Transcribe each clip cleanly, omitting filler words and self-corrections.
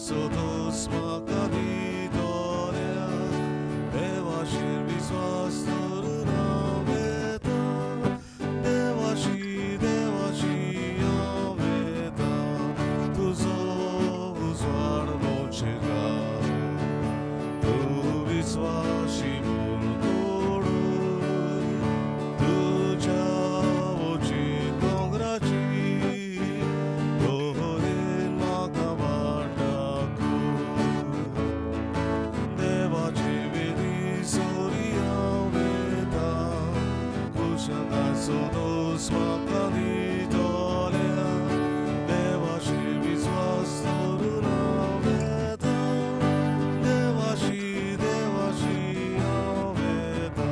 सोदोस म्हाका दितोल्या देवाचेर विस्वास दवरून हांव वेता देवाची देवाची हांव वेता तुजो उजवाड म्हजेर घाल तूं विस्वाशी म्हूण कोडून तुज्या वचीन दोंगराची दोरेन म्हाका वाट दाखय देवाचे वेदी सोरी हांव वेता खुशालकाय सोदोस म्हाका दितोल्या देवाचेर विस्वास दवरून हांव वेता देवाची देवाची हांव वेता.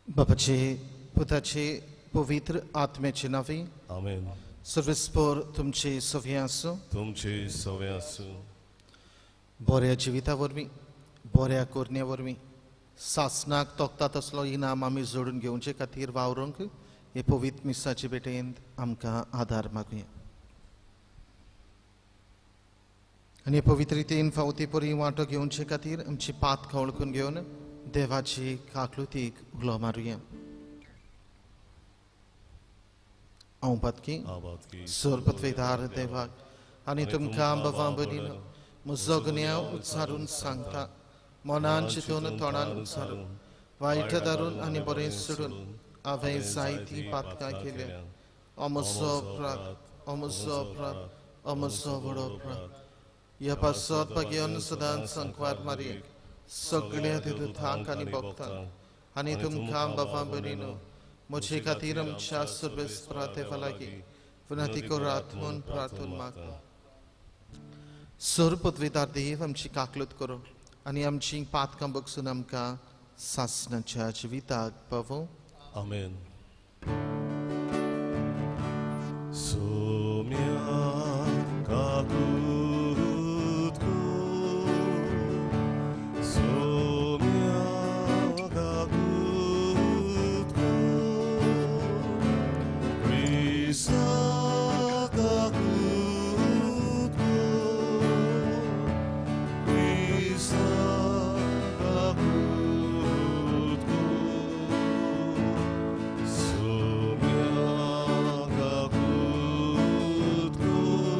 बापाचे, पुताचे, पवित्र आत्म्याचे नांवे. आमेन. सर्वेस्पर तुमचे सवे आसूं. तुमचे सवे आसूं. बऱ्या जिविता वरवीं, बऱ्या करण्या वरवीं सासनाक तोखता तसलो इनाम आमी जोडून घेवचे खातीर वावरूंक हे पवित्र मिसाचे भेटेंत आमकां आदार मागुया. आनी हे पवित्र रितीन फावती परी वांटो घेवचे खातीर आमची पातकां वळखून घेवन देवाची काकलुतीक उलो मारुया. हांव पातकी आबादकी सरपत्वेदार देवाक आनी तुमकां बाबा भयणीनो म्हजो गुन्यांव उच्चारून सांगता. मनान चिंतून, तोंडान उच्चारून, वायट धरून आनी बरें सोडून हांवें जायतीं पातकां केल्या. हो म्हजो अपराध, हो म्हजो अपराध, हो म्हजो व्हडो अपराध. ह्या पासत भाग्यान सदांच संकवार मारयेक, सगळ्या देवदूतांक आनी भक्तांक आनी तुमकां बाबा भयणीनो म्हजे खातीर आमच्या सर्वेस्परा देवा लागीं विनंती करात म्हूण प्रार्थना मागता. सर पदवीदार देव आमची काकलूत करूं आनी आमची पातकां बगसून आमकां सासणाच्या जिविताक पावोवं. आमेन. सोम्या काकूत कर, सोम्या काकूत कर, क्रिस्ता काकूत कर, क्रिस्ता काकूत कर, सोम्या काकूत कर,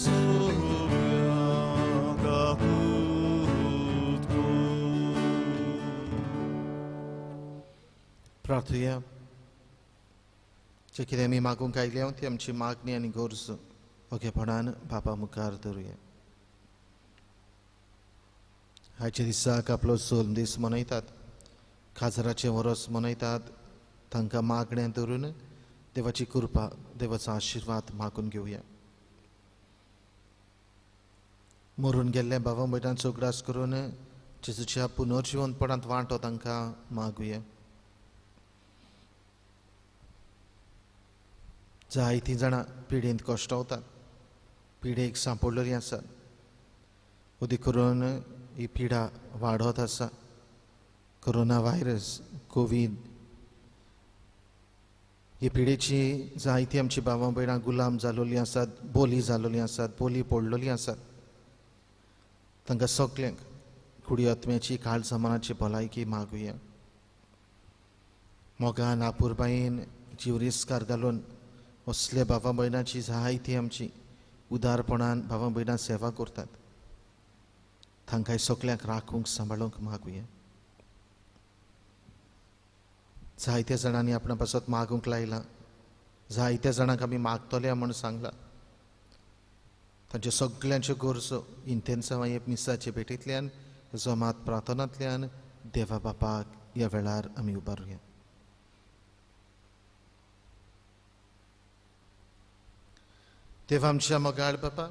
सोम्या काकूत कर. प्रार्थुया. जे कितें आमी मागूंक आयल्या ती आमची मागणी आनी गरज ओगेपणान बापा मुखार धरुया. आयच्या दिसाक आपलो सोल्म दीस मनयतात, खाजराचें वरस मनयतात. तांकां मागणें धरून देवाची कृपा, देवाचो आशिर्वाद मागून घेवया. मरून गेल्ल्या बाबा भयणांचो उगडास करून जेजूच्या पुनर्जिवंतपणांत वांटो तांकां मागुया. जायतीं जाणां पिडेंत कश्टवतात, पिडेक सांपडलेलीं आसात. अदीक करून ही पिडा वाडत आसा. कोरोना व्हायरस, कोवीड ही पिडेची जायतीं आमची भावां भयणां गुलाम जालोलीं आसात, बोली जालोलीं आसात, बोली पडलोलीं आसात. तांकां सगल्यांक कुडी आत्म्याची, काळजा मनाची भलायकी मागुया. मोगान, आपुरबायेन जीव रिस्कार घालून असल्या भावा भयणाची जायती आमची उदारपणान भावा भयणां सेवा करतात. तांकां सगल्यांक राखूंक, सांबाळूंक मागुया. जायत्या जाणांनी आपणा पासत मागूंक लायलां, जायत्या जाणांक आमी मागतले म्हूण सांगलां. तांच्यो सगल्यांच्यो गरजो इंतेन्सांव मिसाचे भेटींतल्यान, जमात प्रार्थनांतल्यान देवा बापाक ह्या वेळार आमी उबारुया. देवा आमच्या मोगाळ बापा,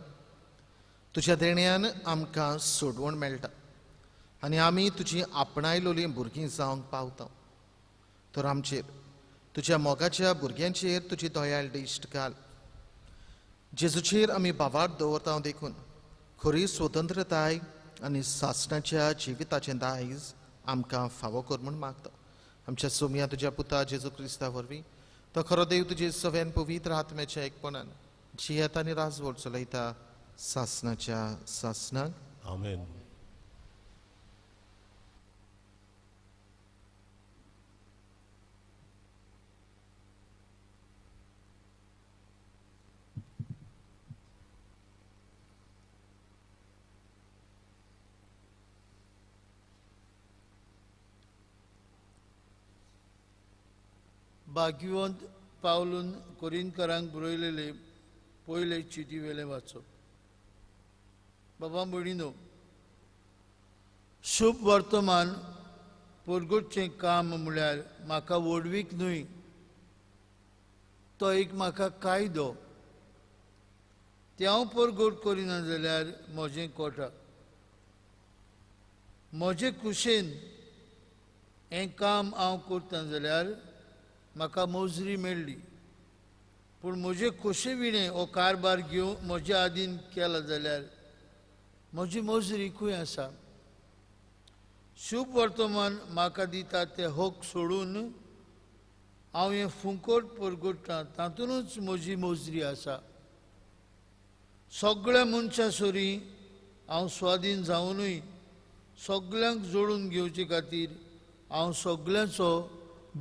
तुज्या देण्यान आमकां सोडवण मेळटा आनी आमी तुजी आपणायलोलीं भुरगीं जावंक पावता. तर आमचेर, तुज्या मोगाच्या भुरग्यांचेर तुजी दयाळ दिश्ट घाल. जेजूचेर आमी भावार्थ दवरता देखून खरी स्वतंत्रताय आनी सासणाच्या जिविताचें दायज आमकां फावो कर म्हूण मागता. आमच्या सोमया तुज्या पुता जेजू क्रिस्ता वरवीं, तो खरो देव तुजे सव्यान पवित्र आत्म्याच्या एकपणान जियेत आनी राजवट चलयता सासनाच्या सासनाक. आमेन. भाग्यवंत पावलून कोरिंतकारांक बरयलेले पयले चिटी वेलें वाचप. बाबा भयणीनो, शुभ वर्तमान परगटचें काम म्हळ्यार म्हाका व्हडवीक न्हय, तो एक म्हाका कायदो. तें हांव परगट करिना जाल्यार म्हजें कोटा. म्हजे खुशेन हें काम हांव करता जाल्यार म्हाका मोजरी मेळ्ळी, पूण म्हजे खोशे विणें हो कारभार घेवन म्हज्या आदीन केला जाल्यार म्हजी मोजरी खंय आसा? शुभ वर्तमान म्हाका दिता ते हक सोडून हांव हें फुंकट परगट्टां, तातूंतच म्हजी मोजरी आसा. सगळ्या मनशां सरी हांव स्वाधीन जावनूय सगल्यांक जोडून घेवचे खातीर हांव सगल्यांचो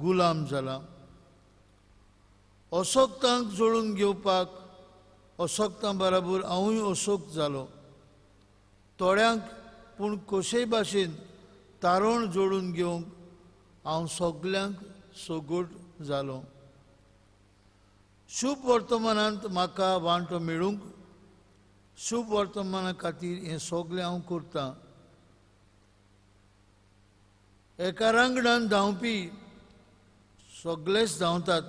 गुलाम जाला. असक्तांक जोडून घेवपाक असक्तां बराबर हांवूय असक्त जालो. थोड्यांक पूण कशेय भाशेन तारण जोडून घेवंक हांव सगल्यांक सगट जालो. शुभ वर्तमानांत म्हाका वांटो मेळूंक शुभ वर्तमाना खातीर हें सगळें हांव करतां. एका रांगडान धांवपी सगळेच धांवतात,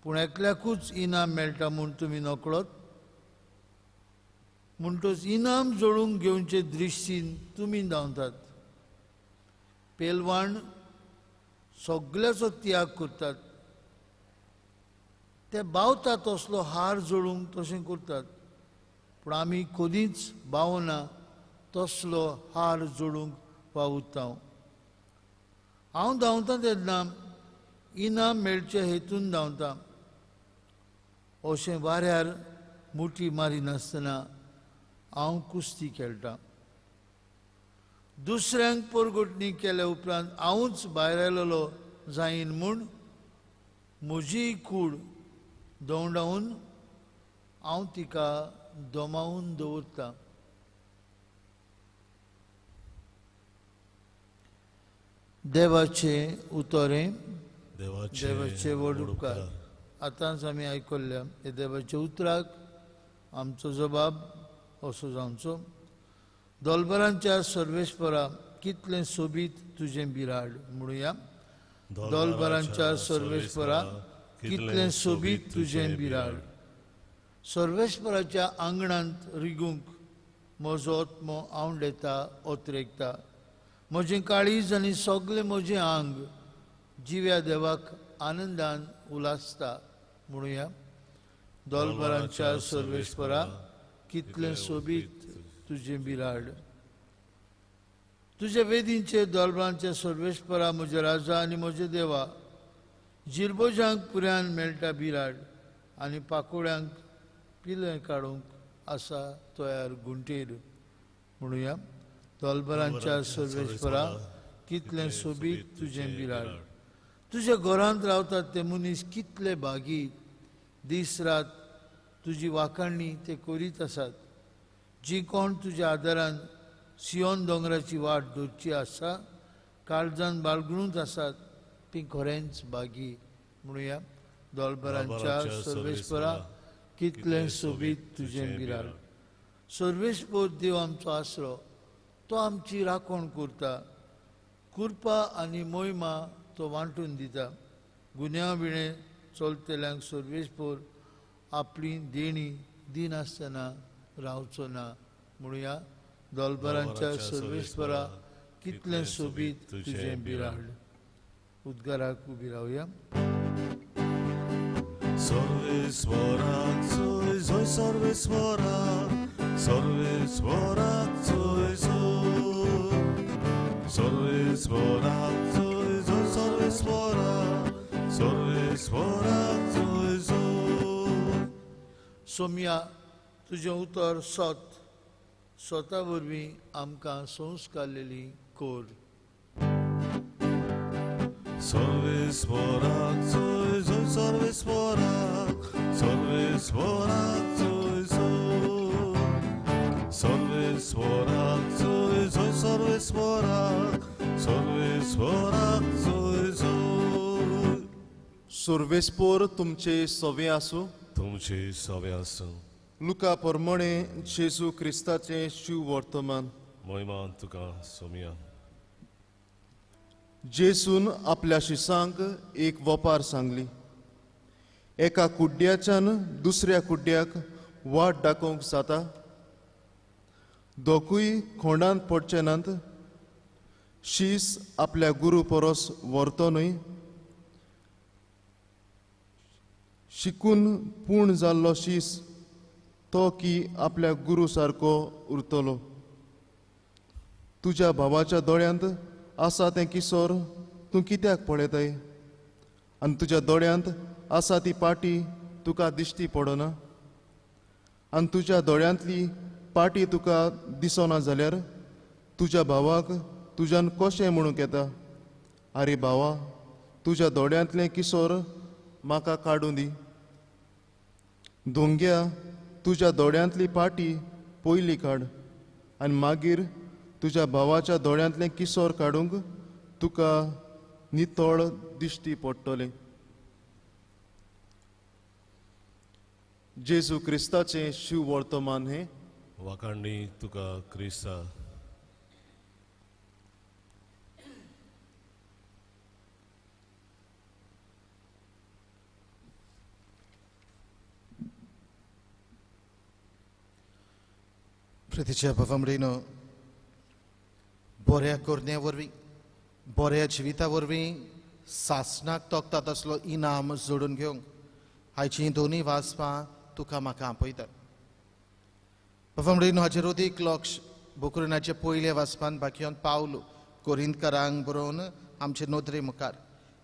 पूण एकल्याकूच इनाम मेळटा म्हूण तुमी नकळत. म्हणटच इनाम जोडूंक घेवचे दृश्टीन तुमी धांवतात. पेलवाण सगळ्याचो त्याग करतात, ते बावतात तसलो हार जोडूंक तशें करतात, पूण आमी कदींच बावना तसलो हार जोडूंक वावुरता. हांव धांवता तेन्ना इनाम मेळचे हेतून धांवता. अशें वाऱ्यार मुठी मारिनासतना हांव कुस्ती खेळटा. दुसऱ्यांक परगटणी केल्या उपरांत हांवूच भायर आयलेलो जायन म्हूण म्हजी कूड दवंडावन हांव तिका दमावन दवरता. देवाचें उतरें, देवाचे व्हड उपकार. आतांच आमी आयकल्ल्या हे देवाच्या उतराक आमचो जबाब असो जावचो. दोलबरांच्या सर्वेस्परा कितलें सोबीत तुजें बिराड म्हणुया. दोलबरांच्या सर्वेस्परा कितलें सोबीत तुजें बिराड. सर्वेस्पराच्या आंगणांत रिगूंक म्हजो आत्मो आवडेता ओतरेकता. म्हजें काळीज आनी सगळें म्हजें आंग जिव्या देवाक आनंदान उलासता म्हणुया. दोलबरांच्या सर्वेस्परा कितलें सोबीत तुजें बिराड. तुज्या वेदींचे दोलबरांच्या सर्वेस्परा म्हज्या राजा आनी म्हज्या देवा, जिरबोजांक पुऱ्यान मेळटा बिराड आनी पाकोड्यांक पिलें काडूंक आसा तयार गुंटेर म्हणुया. दोलबरांच्या सर्वेस्परा कितलें सोबीत तुजें बिराड. तुज्या घरांत रावतात ते मनीस कितले भागी, दीस रात तुजी वाखाणणी ते करीत आसात. जी कोण तुज्या आदारान सियोन दोंगराची वाट धरची आसा, काळजान बाळगुणूच आसात ती खरेंच भागी म्हणुया. दोलबरांच्या सर्वेस्परा कितलें सोबीत तुजें बिराड. सर्वेस्पर देव आमचो आसरो, तो आमची राखण करता. कृपा आनी मोहिमा तो वांटून दिता. गुन्यांव विणें चलतल्यांक सर्वेस्पर आपली देणी दिनासतना रावचो ना म्हणुया. दोलबरांच्या सर्वेस्परा कितलें सोबीत तुजें बिराड. उद्गाराक उबी रावया. सर्वेस्पराक जय जय सर्वेस्परा, सर्वेस्पराक जय जय, सर्वेस्पराक जय जय सर्वेस्परा, सर्वेस्पराक जय जय. सोमया, तुजें उतर सत, स्वता वरवीं आमकां संस्कारलेली कोर. सर्वेस्वराक जोय जोय, सर्वेस्वराक, सर्वेस्वराक जोय जोय, सर्वेस्वराक जोय जोय, सर्वेस्वराक, सर्वेस्वराक जोय जोय. सर्वेस्पोर तुमचे सवे आसूं. तुमचे सवे आसूं. लुका परमणे जेजू क्रिस्ताचें शिव वर्तमान. महिमा तुका सोमया. जेजून आपल्या शिसांक एक वपार सांगली. एका कुड्ड्याच्यान दुसऱ्या कुड्ड्याक वाट दाखोवंक जाता? दोकूय खोंडांत पडचे नात? शीस आपल्या गुरू परस व्हरतो न्हय? शिकून पूर्ण जाल्लो शीस तो की आपल्या गुरू सारको उरतलो. तुज्या भावाच्या दोळ्यांत आसा तें किसोर तूं कित्याक पळयताय? आनी तुज्या दोळ्यांत आसा ती पाटी तुका दिश्टी पडना? आनी तुज्या दोळ्यांतली पाटी तुका दिसना जाल्यार तुज्या भावाक तुज्यान कशें म्हणूंक येता, आरे भावा, तुज्या दोळ्यांतलें किसोर म्हाका काडूं दी? धोंग्या, तुज्या दोळ्यांतली पाटी पयली काड आनी मागीर तुज्या भावाच्या दोळ्यांतलें किसोर काडूंक तुका नितळ दिश्टी पडटलें. जेजू क्रिस्ताचें शिव वर्तमान हें. वाखाणणी तुका क्रिस्ता. प्रितीच्या भावामडेनो, बऱ्या करण्या वरवीं, बऱ्या जिविता वरवीं सासणाक तोखता तसलो इनाम जोडून घेवंक आयचीं दोनूय वाचपां तुका म्हाका आपयतात. भावामडेनो, हाचेर अदीक लक्ष बोकरुनाचे पयले वाचपान बाकियोन पावलो कोरिंतकारांक बरोवन आमचे नदरे मुखार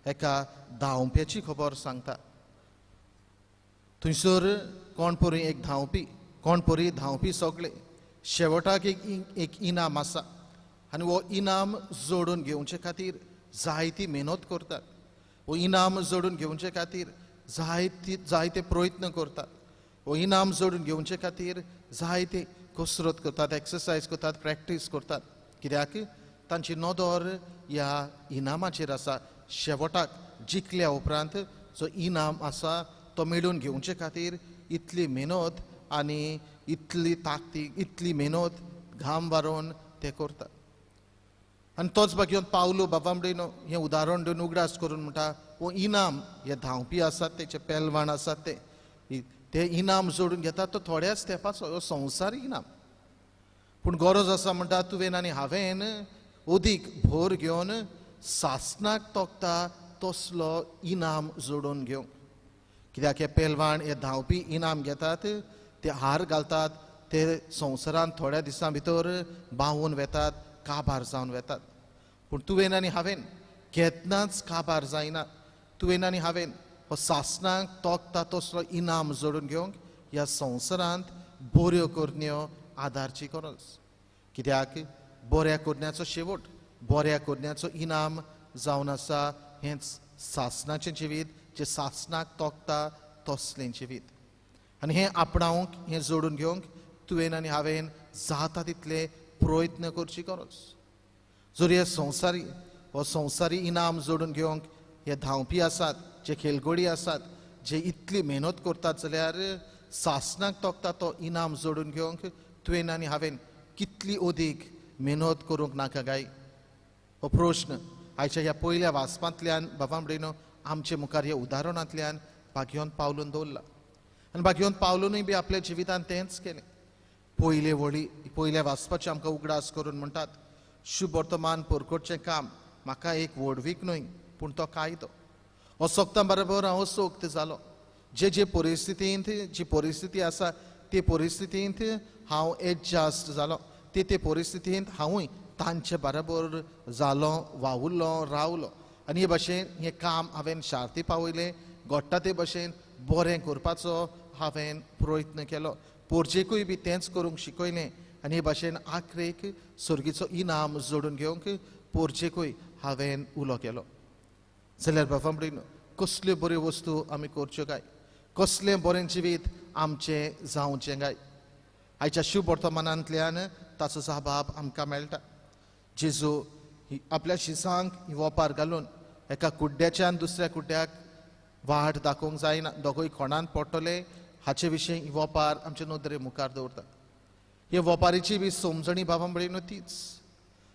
एका धांवप्याची खबर सांगता. थंयसर कोण परी एक धांवपी, कोण परी धांवपी सगळे शेवटाक एक इनाम आसा आनी हो इनाम जोडून घेवचे खातीर जायती मेहनत करतात. हो इनाम जोडून घेवचे खातीर जायते प्रयत्न करतात. हो इनाम जोडून घेवचे खातीर जायते कसरत करतात, एक्सरसायज करतात, प्रॅक्टीस करतात. कित्याक तांची नदर ह्या इनामाचेर आसा. शेवटाक जिखल्या उपरांत जो इनाम आसा तो मेळून घेवचे खातीर इतली मेहनत आनी इतली ताकतीक, इतली मेहनत घाम वारोवन ते करतात. आनी तोच बागेवन पावलो बाबामडेन हें उदाहरण दिवन उगडास करून म्हणटा, हो इनाम हे धांवपी आसात ते, जे पेलवान आसात ते इनाम जोडून घेतात तो थोड्याच तेंपाचो, हो संवसारी इनाम. पूण गरज आसा म्हणटा तुवें आनी हांवें अदीक भर घेवन सासणाक तोखता तसलो इनाम जोडून घेवंक. कित्याक हे पेलवान हे धांवपी इनाम घेतात, ते हार घालतात, ते संवसारांत थोड्या दिसां भितर बावून वेतात, काबार जावन वेतात. पूण तुवें आनी हांवें केन्नाच काबार जायना. तुवें आनी हांवें हो सासणाक तोखता तसलो इनाम जोडून घेवंक ह्या संवसारांत बऱ्यो करण्यो आदारची गरज. कित्याक बऱ्या करण्याचो शेवट, बऱ्या करण्याचो इनाम जावन आसा हेंच सासणाचें जिवीत, जें सासणाक तोखता तसलें जिवीत. आनी हें आपणावंक, हें जोडून घेवंक तुवें आनी हांवें जाता तितले प्रयत्न करची गरज. जर हे संवसारी हो संवसारी इनाम जोडून घेवंक हे धांवपी आसात, जे खेळगडी आसात, जे इतली मेहनत करतात जाल्यार सासणाक तोखता तो इनाम जोडून घेवंक तुवें आनी हांवें कितली अदीक मेहनत करूंक नाका काय? हो प्रश्न आयच्या ह्या पयल्या वाचपांतल्यान बाबा आमचे मुखार ह्या उदाहरणांतल्यान भाग्योन पावलून दवरला. आनी भाग्योन पावलूनय बी आपल्या जिवितांत तेंच केलें. पयले वळी पयल्या वाचपाचें आमकां उगडास करून म्हणटात, शुभ वर्तमान परकोटचें काम म्हाका एक व्हडवीक न्हय पूण तो कायदो. असोक्ता बरोबर हांव असोक्त जालो. जे जे परिस्थितींत जी परिस्थिती आसा ते परिस्थितींत हांव एडजस्ट जालो. ते ते परिस्थितींत हांवूय तांचे बरोबर जालो, वावुरलो, रावलो. आनी हे भशेन हें काम हांवें शार्ती पावयलें. घडटा ते भशेन बरें करपाचो हांवें प्रयत्न केलो, पोरजेकूय बी तेंच करूंक शिकयलें आनी हे भाशेन आखरेक सर्गीचो इनाम जोडून घेवंक पोरजेकूय हांवें उलो केलो. जाल्यार बाबा म्हणून कसल्यो बऱ्यो वस्तू आमी करच्यो काय, कसलें बरें जिवीत आमचें जावचें काय? आयच्या शुभ वर्तमानांतल्यान ताचो जबाब आमकां मेळटा. जेजू आपल्या शिसांक ही वोपार घालून एका कुड्ड्याच्यान दुसऱ्या कुड्ड्याक वाट दाखोवंक जायना, दोगूय कोणांत पडटले हाचे विशीं ही वोपार आमचे नदरे मुखार दवरता. हे वोपारीची बी समजणी बाबा म्हणून तीच,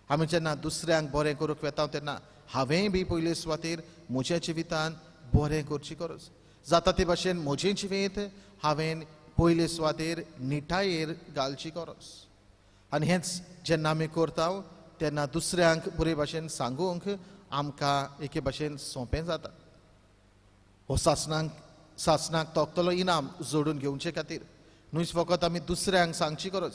आमी जेन्ना दुसऱ्यांक बरें करूंक वेता तेन्ना हांवेंय बी पयले सुवातेर म्हज्या जिवितान बरें करची गरज जाता ते भाशेन म्हजें जिवीत हांवें पयले सुवातेर निटायेर घालची गरज. आनी हेंच जेन्ना आमी करता तेन्ना दुसऱ्यांक बरे भाशेन सांगूंक आमकां एके भाशेन सोंपें जाता. हो सासणाक तोखतलो इनाम जोडून घेवचे खातीर न्हूच फकत आमी दुसऱ्यांक सांगची गरज,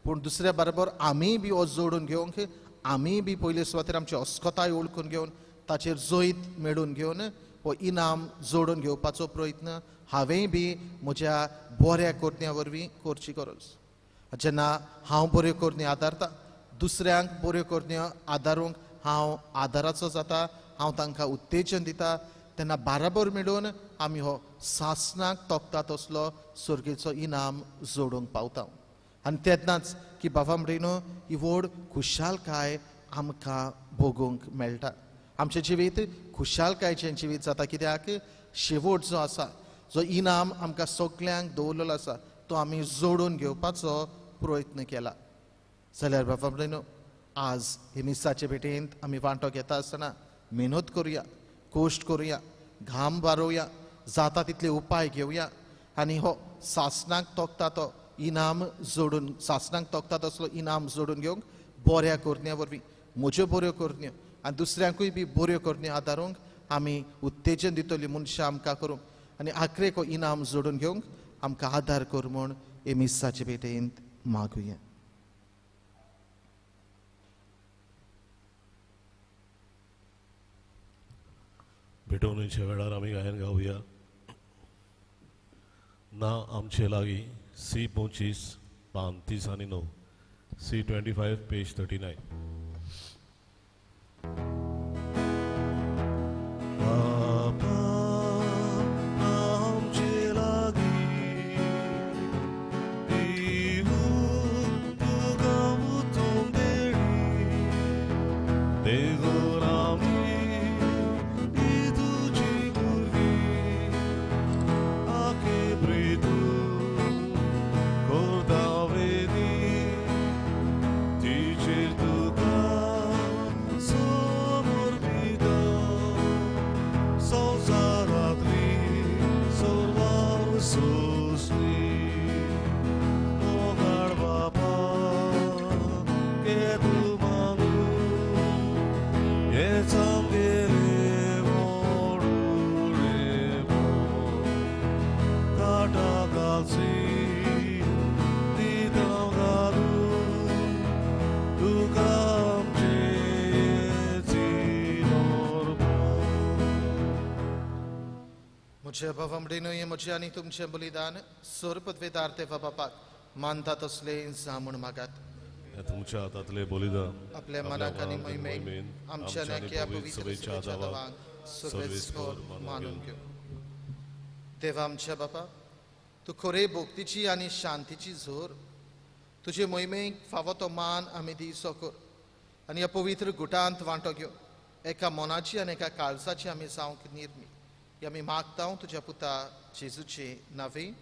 पूण दुसऱ्या बरोबर आमीय बी हो जोडून घेवंक आमीय बी पयले सुवातेर आमची अस्कताय वळखून घेवन ताचेर जैत मेळून घेवन हो इनाम जोडून घेवपाचो प्रयत्न हांवेंय बी म्हज्या बऱ्या करण्या वरवीं करची गरज. जेन्ना हांव बऱ्यो करण्यो आदारता, दुसऱ्यांक बऱ्यो करण्यो आदारूंक हांव आदाराचो जाता, हांव तांकां उत्तेजन दिता, तेन्ना बाराबर मेळून आमी हो सासणाक तोखता तसलो सर्गेचो इनाम जोडूंक पावता. आनी तेन्नाच की बाबा म्हणिनो ही व्हड खुशालकाय आमकां भोगूंक मेळटा. आमचें जिवीत खुशालकायचें जिवीत जाता, कित्याक शेवट जो आसा, जो इनाम आमकां सगल्यांक दवरलेलो आसा तो आमी जोडून घेवपाचो प्रयत्न केला. जाल्यार बाबा म्हणिनो आज हे मिसाचे भेटेंत आमी वांटो घेता आसतना मेहनत करुया, कश्ट करुया, घाम बारोवया, जाता तितले उपाय घेवया आनी हो सासणाक तोखता तो इनाम जोडून, सासणाक तोखता तसलो इनाम जोडून घेवंक बऱ्या करण्या वरवीं म्हज्यो बऱ्यो करण्यो आनी दुसऱ्यांकूय बी बऱ्यो करण्यो आदारूंक आमी उत्तेजन दितली मनशां आमकां करूंक आनी आखरेक हो इनाम जोडून घेवंक आमकां आदार कर म्हूण हे मिसाचे भेटेंत मागुया. भेटवणीच्या वेळार आमी गायन गावया. ना आमचे लागीं सी 25 पान 30 आनी 9, सी 25 पेज 39. बाबा आमचे लागीं दिवूं तुका उतून देणी, देगोर आमी तुजी भुरगीं आखे प्रीतू करता वेदी, तिचेर तुका समर्पिता, संवसारांतली सर्वां सोंसली. मोगाळ बापा के तूं मागू हें आमगेलें मोडुलें मन, काटा घालसी दिता घालून तुका आमचें समर्पण. म्हज्या बाबा म्हणून म्हजें आनी तुमचें बलिदान सर्वपदवेदार देवा बापाक मानता तसलें जा म्हूण मागात. तुमच्या हातांतले बलिदान आपल्या मनाक आनी मोहिमेक आमच्या न्याक्या पवित्र सभेच्या दावांक सर्वेस्पर मानून घेवं. देवा आमच्या बापा, तूं खरे भक्तीची आनी शांतीची झोर, तुजे मोहिमेक फावो तो मान आमी दिसो कर आनी ह्या पवित्र गुटांत वांटो घेवन एका मनाची आनी एका काळजाची आमी जावंक निर्मी ही आमी मागता तुज्या पुता जेजूचे नावे.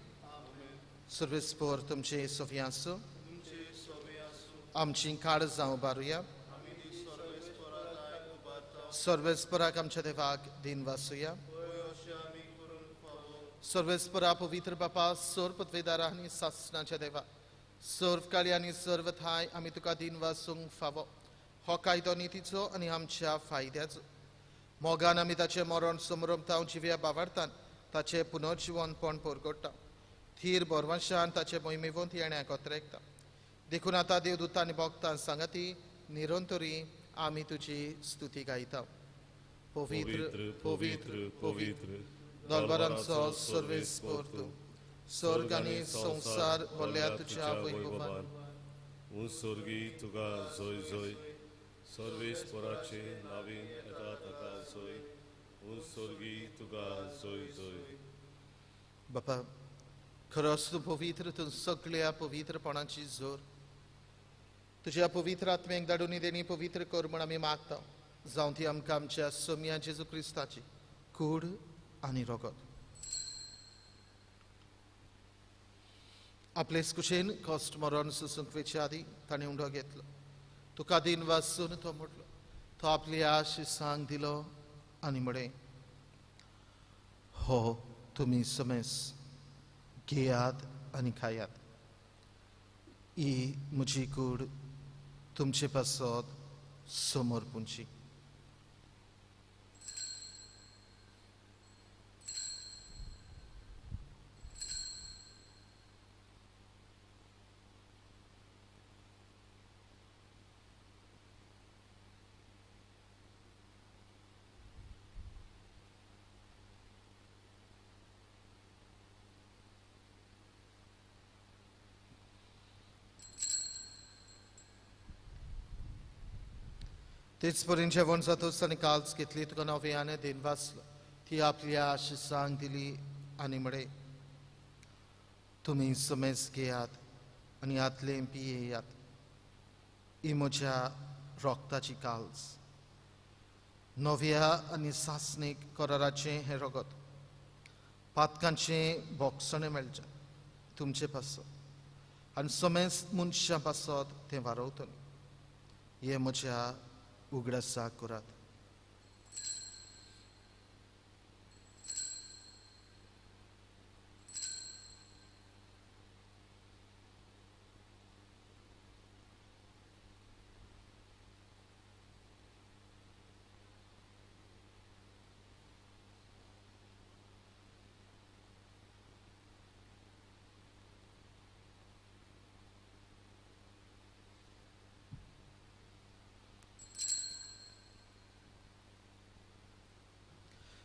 सर्वेस्पर तुमचे सोफी आसूं. आमची काळजां उबारुया. सर्वेस्पराक आमच्या देवाक दिन वासुया. सर्वेस्परा पवित्र बापा, सर्व पदवेदारा आनी सासणाच्या देवा, सर्व काळी आनी सर्व थाय आमी तुका दिन वासूंक फावो. हो कायदो नितीचो आनी आमच्या फायद्याचो. मोगान आमी ताचें मरण समरमता जिव्या बावार्थान ताचें पुनर्जिवनपण परगट्टा, थीर बरवंशान ताचे मोहिमेवंत येण्याक अत्रेकता. देखून आतां देवदूतां आनी भक्तां सांगाती निरंतरी आमी तुजी स्तुती गायता. पवित्र पवित्र पवित्र दरबारांचो सर्वेस्पर तूं, स्वर्ग आनी संवसार भरल्या तुज्या वैभवान. सोर्गी तुका जोय जोय, सर्वेस्पराचे नावीन येता ताका जोय, सोर्गी तुका जोय जोय. बापा, खरोच तूं पवित्र, तूं सगळ्या पवित्रपणाची जोर. तुज्या पवित्र आत्म्याक धाडून देणी पवित्र कर म्हण आमी मागता. जावं ती आमकां आमच्या सोम्या जेजू क्रिस्ताची कूड आनी रगत. आपले कुशेन कश्ट मरण सोसूंक वयचे आदीं ताणें उंडो घेतलो. तुका दिन वासून तो म्हटलो, तो आपली आश सांग दिलो आनी म्हळें, हो तुमी समेस घेयात आनी खायात. ही म्हजी कूड तुमचे पासत समर्पूंची. तेच परीन जेवण जातच ताणें काल्स घेतली, तुका नव्याने then वाचलो, ती आपली आश सांग दिली आनी म्हळें, तुमी समेज घेयात आनी हातलें पियेयात. ही म्हज्या रोगताची काल्स, नव्या आनी सासणीक कराराचें हें रगत. पातकांचें बोगसणें मेळचें तुमचे पासत आनी समेज मनशां पासत तें वारवतलें. हें म्हज्या उगडासा करात.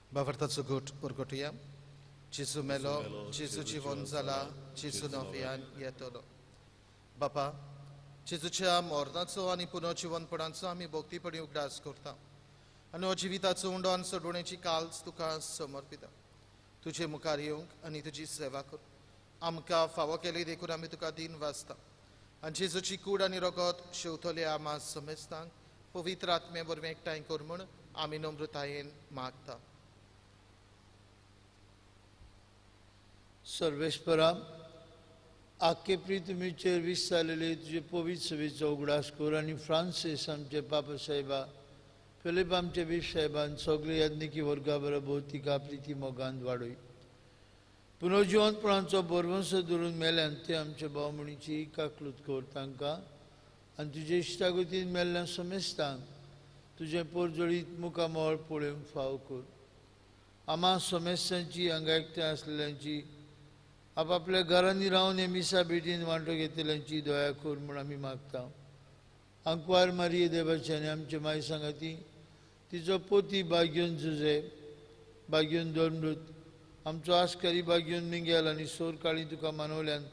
बावर्ताचो गोट परगटुया. जेजू मेलो, जेजू जिवन जाला, जेजू नव्यान येतलो. बापा, जेजूच्या मरणाचो आनी पुनर्जिवनपणाचो आमी भक्तीपणी उगडास करता आनी हो जिविताचो उंडो आनी सोडवणेची काल्स तुका समर्पिता. तुजे मुखार येवंक आनी तुजी सेवा कर आमकां फावो केली देखून आमी तुका दिन वाचता. आनी जेजूची कूड आनी रगत शेवतले आमा समेस्तांक पवित्र आत्मे वरवीं एकठांय कर म्हूण आमी नम्रतायेन मागता. सर्वेस्परा, आख्खे प्रितमीचेर विस्तारलेले तुजे पवित्र सभेचो उगडास कर आनी फ्रांसीस आमचे पापा साहेबा, फिलीप आमचे बीफ साहेबान सगळे याज्ञिकी वर्गा बरोबर तिका प्रिती मोगान वाडय. पुनर्जिवंतपणाचो बरवंस धरून मेल्यान ते आमचे भावमणीची काकलूत कर तांकां आनी तुजे इश्टागतीन मेल्ल्या समेस्तांक तुजें पोरजळीत मुखामळ पळोवंक फाव कर. आमा समेस्तांची हांगा एकठांय आसलेल्यांची, आपापल्या घरांनी रावन हे मिसा भेटीन वांटो घेतल्यांची दया कर म्हूण आमी मागता. आंकवार मारिये देवाची आनी आमचे माय सांगाती तिचो पोती बाग्योन जुजे, बाग्योन धर्मदूत, आमचो आस्कारी बाग्योन मिंगेल आनी सोर काळी तुका मानवल्यान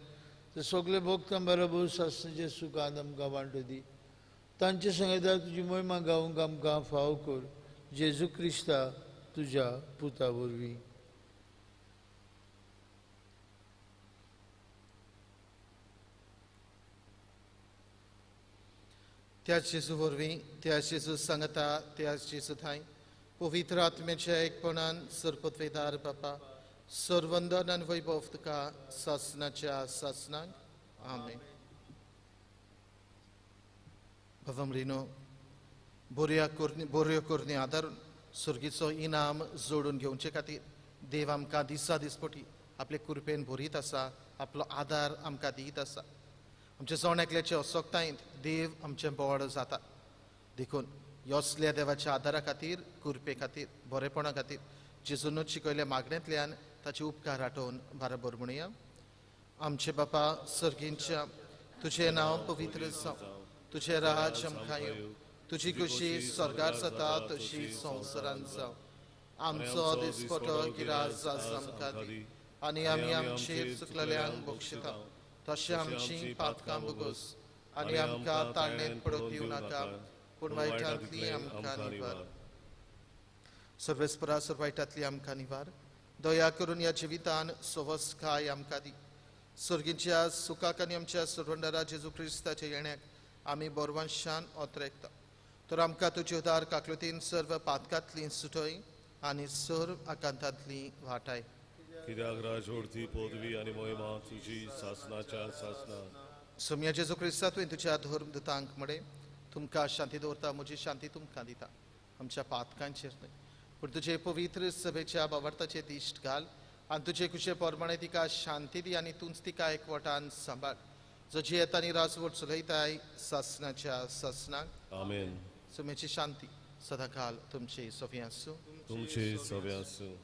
ते सगळे भक्तां बरोबर सासणाचे सुखान आमकां वांटो दी. तांचे सांगता तुजी मोहिमा गावंक आमकां फाव कर, जेजू क्रिस्ता तुज्या पुता वरवीं. त्याच जेजू वरवीं, त्याच जेजू सांगता, त्याच जेजू थांय पवित्र आत्म्याच्या एकपणान सरपतवेदार बापा, सर्वंदन आनी वैभव तुका सासणाच्या सासणाक. आमेन. बाबा, बऱ्या करणी बऱ्यो करणी आदारून सुर्गीचो इनाम जोडून घेवचे खातीर देव आमकां दिसा दिसपटी आपले कृपेन भरीत आसा, आपलो आदार आमकां दीत आसा. आमचे जण एकल्याचे असक्तायेंत देव आमचें बळ जाता. देखून योसल्या देवाच्या आदारा खातीर, कृपे खातीर, बरेपणा खातीर जेजूनच शिकयल्या मागण्यांतल्यान ताचे उपकार आठोवन बराबर म्हणुया. आमचे बापा सर्गींच्या, तुजें नांव पवित्र जावं, तुजें राज आमकां येवं, तुजी खुशी स्वर्गार जाता तशी संवसारांत जावं. आमचो दिसपटो गिरास आज आमकां दी आनी आमी आमचेर चुकलेल्यांक बक्षिता तशें आमची पातकां भोगोस आनी आमकां ताळणेंत पडूंक दिवं नाका पूण वायटांतली आमकां निवार. सर्वेस्परा सर्व वायटांतली आमकां निवार. दया करून ह्या जिवितान सवसकाय आमकां दी. सर्गीच्या सुखाक आनी आमच्या सरवंडरा जेजू क्रिस्ताच्या येण्याक आमी बरवंशान ओतरेकता. तर आमकां तुजे उदार काकलुतीन सर्व पातकांतली सुटय आनी सर्व आकांतांतली वाटाय. कित्याक राजवडती पदवी आनी महिमा तुजी सासनाच्या सासना. सोम्या जेजू क्रिस्ता तुवें तुज्या धर्मदूतांक म्हळें तुमकां शांती दवरता म्हजी शांती तुमकां दिता. आमच्या पातकांचेर न्हय पूण तुजे पवित्र सभेच्या बावडताचेर दिश्ट घाल आनी तुजे कुशे प्रमाणे तिका शांती दी आनी तूंच तिका एकवटान सांबाळ जो जियेता आनी राजवट चलयताय सासनाच्या सासनाक. आमेन. सोम्याची शांती सदांकाल तुमची सोफी आसूं. तुमची सोबी आसूं.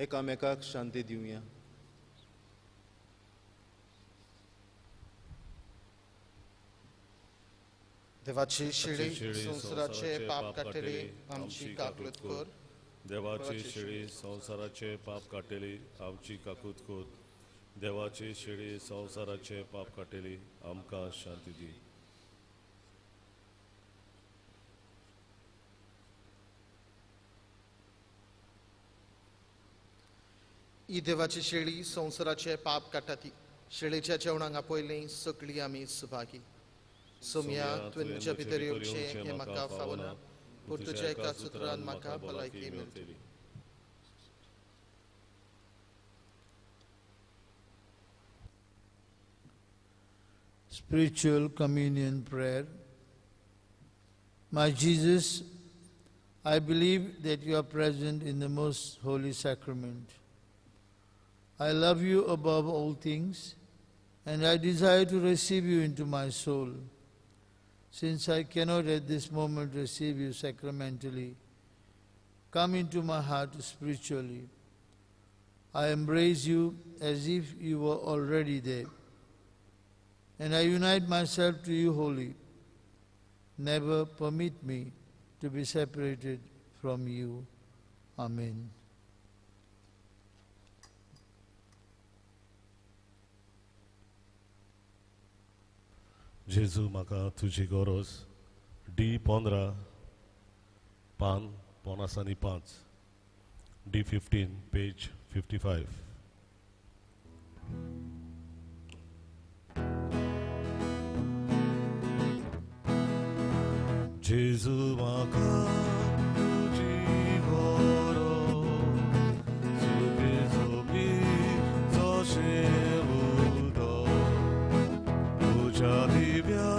एकामेकाक शांती दिवया. देवाची शिळी संवसाराचे पाप काडटली आमची काकूत कर. देवाची शिळी संवसाराचे पाप काडटली आमची काकूत कर. देवाची शिळी संवसाराचे पाप काडटली आमकां शांती दी. ही देवाची शेळी संवसाराचे पाप काडटा ती शेळीच्या जेवणाक आपयलीं सगळीं आमी सुभागी. सोम्या तुवें म्हज्या भितर येवचें हें म्हाका फावना पूण तुज्या एका सुत्रान म्हाका भलायकी मेळटली. Spiritual Communion Prayer. My Jesus, I believe that you are present in the most holy sacrament. I love you above all things, and I desire to receive you into my soul. Since I cannot at this moment receive you sacramentally, come into my heart spiritually. I embrace you as if you were already there, and I unite myself to you wholly. Never permit me to be separated from you. Amen. जेजू म्हाका तुजी गरज. D 15 पान 55, D 15 पेज 55. जेजू म्हाका तुजी गरज सुके सोबी जशें उदक तुज्या दिव्या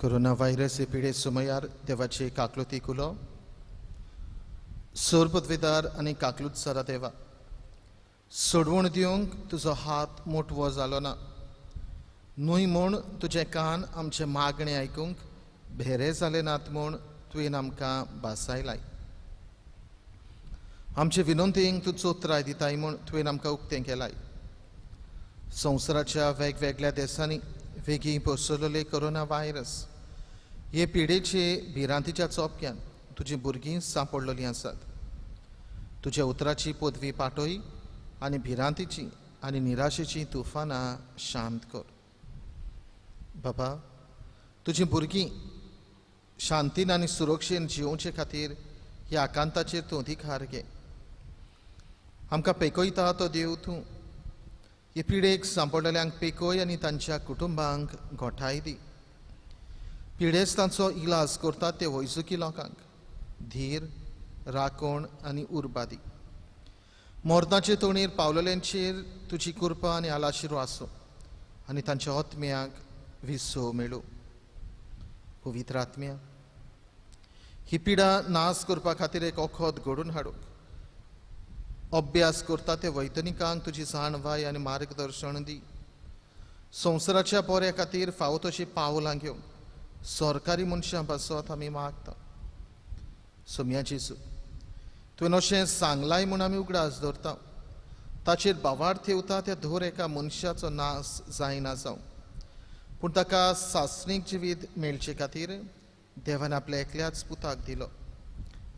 कोरोना व्हायरस हे पिडे सुमयार देवाचे काकलुती कुलो सोर पदवेदार आनी काकलूत सरा देवा सोडवण दिवंक तुजो हात मोटवो जालो ना न्हय म्हूण तुजें कान आमचें मागणें आयकूंक भेरे जाले नात म्हूण तुवें आमकां भासायलाय. आमचे विनंतींक तूं चोत्राय दिताय म्हूण तुवें आमकां उक्तें केलाय. संवसाराच्या वेगवेगळ्या देशांनी वेगीं पसरलेले कोरोना व्हायरस हे पिडेचे भिरांतीच्या चोपक्यान तुजीं भुरगीं सांपडलेलीं आसात. तुज्या उतराची पदवी पाटय आनी भिरांतीची आनी निराशेचीं तुफानां शांत कर. बाबा तुजीं भुरगीं शांतीन आनी सुरक्षेन जियोवचे खातीर ह्या आकांताचेर तूं अधिकार घे. आमकां पेकयता तो देव तूं. हे पिडेक सांपडलेल्यांक पेकय आनी तांच्या कुटुंबांक गोठाय दी. पिडेस्तांचो इलाज करतात ते वैजकी लोकांक धीर, राखण आनी उर्बा दी. मरणाचे तोणीर पावलेल्यांचेर तुजी कृपा आनी आलाशिरो आसूं आनी तांच्या आत्म्याक विसव मेळूं. पवित्र आत्म्या, ही पिडा नाश करपा खातीर एक वखद घडोवन हाडूंक अभ्यास करता ते वैज्ञानिकांक तुजी जाणवाय आनी मार्गदर्शन दी. संवसाराच्या बऱ्या खातीर फावो तशीं पावलां घेवन सरकारी मनशां पासत आमी मागता. सोम्या जेजू, तुवें अशें सांगलाय म्हूण आमी उगडास दवरता. ताचेर भावार्थ ठेवता त्या धर एका मनशाचो नाश जायना जावं, पूण ताका सासणीक जिवीत मेळचे खातीर देवान आपल्या एकल्याच पुताक दिलो.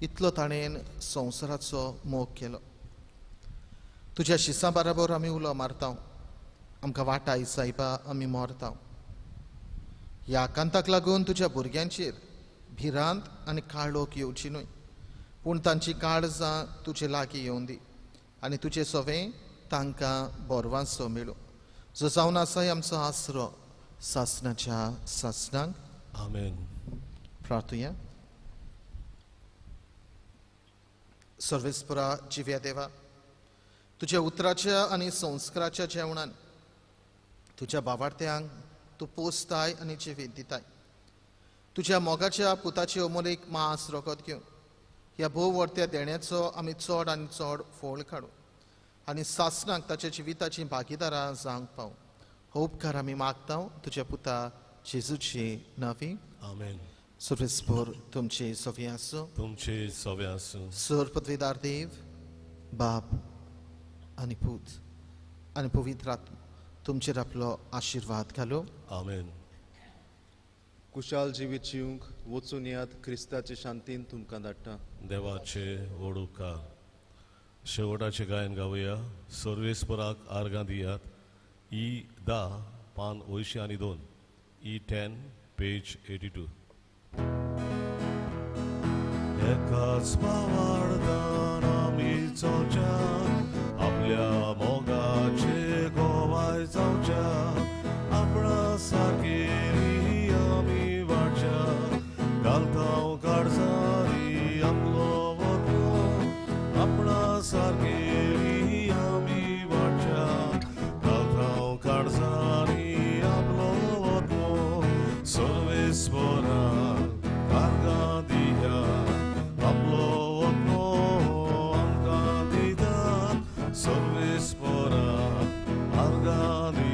इतलो ताणें संवसाराचो मोग केलो. तुज्या शिसां बराबर आमी उलो मारता, आमकां वाटाय सायबा, आमी मरता. ह्या आकांताक लागून तुज्या भुरग्यांचेर भिरांत आनी काळोख येवची न्हय, पूण तांची काळजां तुजे लागीं येवन दी आनी तुजे सवें तांकां बरवांचो मेळूं, जो जावन आसा आमचो आसरो सासणाच्या सासणाक. आमेन. प्रार्थुया. सर्वेस्परा जिव्या देवा, तुज्या उतराच्या आनी संस्काराच्या जेवणान तुज्या भावार्थ्यांक तूं पोसताय आनी जिवीत दिताय. तुज्या मोगाच्या पुताचे अमोलीक मांस रगत घेवन ह्या भोव वर्त्या देण्याचो आमी चड आनी चड फोळ काडू आनी सासणाक ताच्या जिविताची भागीदारां जावंक पावूं. हो उपकार आमी मागता तुज्या पुता जेजूची नांवी. आमेन. सर्वेस्पर तुमचे सवे आसूं. तुमचे सवे आसूं. सर पदवीदार देव बाप आनी पूत आनी पवित्र आत्मा तुमचेर आपलो आशिर्वाद घालो. आमेन. कुशाल जिवीत जिवंक वचून यात. क्रिस्ताचे शांतीन तुमकां धाडटा. देवाचे व्हड उपकार. शेवटाचें गायन गावया. सर्वेस्पराक आर्गां दियात. ई 10 पान 82, ई 10 पेज 82. एकाच भावार्थान आमी चलच्या, आपल्या मोगाचे गोवाय जावच्या, आपणा सारकेली आमी वाडच्या, घालताव काळजांनी आपलो वतलो, आपणा सारकेली आमी वाडच्या, घालताव काळजांनी आपलो वतलो, सर्वेस्पराक आर्गां दिया, आपलो वतलो आमकां दिता, सर्वेस्पराक आर्गां.